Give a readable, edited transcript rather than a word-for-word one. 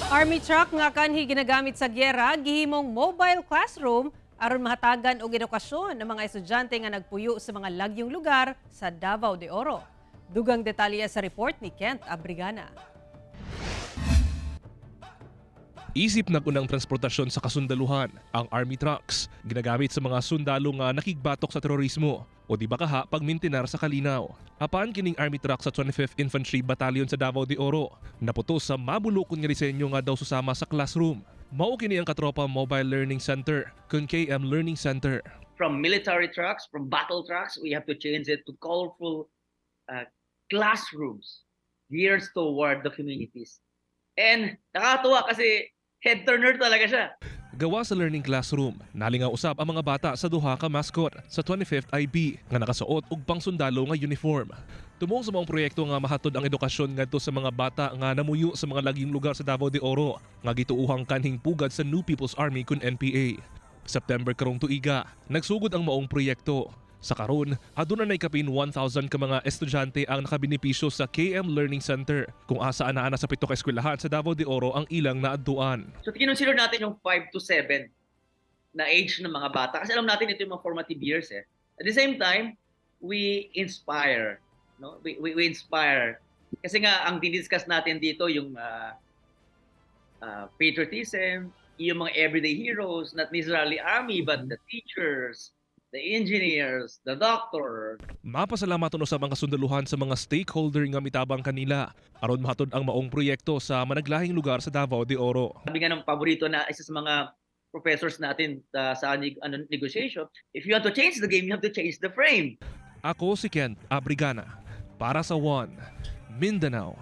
Army truck nga kanhi ginagamit sa gyera gihimong mobile classroom aron mahatagan og edukasyon ng mga estudyante nga nagpuyo sa mga lagyong lugar sa Davao de Oro. Dugang detalye sa report ni Kent Abrigana. Isip nag-unang transportasyon sa kasundaluhan, ang army trucks, ginagamit sa mga sundalo nga nakigbatok sa terorismo o di ba kaha pagmintinar sa kalinaw. Apan kining army truck sa 25th Infantry Battalion sa Davao de Oro, naputo sa mabulokon nga disenyo nga daw susama sa classroom. Mao kini ang Katropa Mobile Learning Center, kun KM Learning Center. From military trucks, from battle trucks, we have to change it to colorful classrooms geared toward the communities. And nakakatuwa kasi head turner talaga siya. Gawa sa learning classroom, nalingaw usab ang mga bata sa duha ka mascot sa 25th IB nga nakasuot og pangsundalo nga uniform. Tumong sa maong proyekto nga mahatod ang edukasyon ngadto sa mga bata nga namuyo sa mga lagyong lugar sa Davao de Oro nga gituuhang kanhing pugad sa New People's Army kun NPA. September karong tuiga, nagsugod ang maong proyekto. Sa karon, aduna nay kapin 1,000 ka mga estudyante ang nakabenepisyo sa KM Learning Center kung asa ana sa pito ka eskwelahan sa Davao de Oro ang ilang naadtuan. So kinonsider natin yung 5 to 7 na age ng mga bata kasi alam natin ito yung mga formative years eh. At the same time, we inspire, no? We inspire. Kasi nga ang dinidiscuss natin dito yung patriotism, yung mga everyday heroes, not necessarily army but the teachers, the engineers, the doctor. Mapasalamatan usab ang kasundaluhan sa mga stakeholder nga mitabang kanila aron mahatod ang maong proyekto sa managlahing lugar sa Davao de Oro. Sabi nga ng paborito na isa sa mga professors natin sa negotiation, if you want to change the game, you have to change the frame. Ako si Kent Abrigana para sa One Mindanao.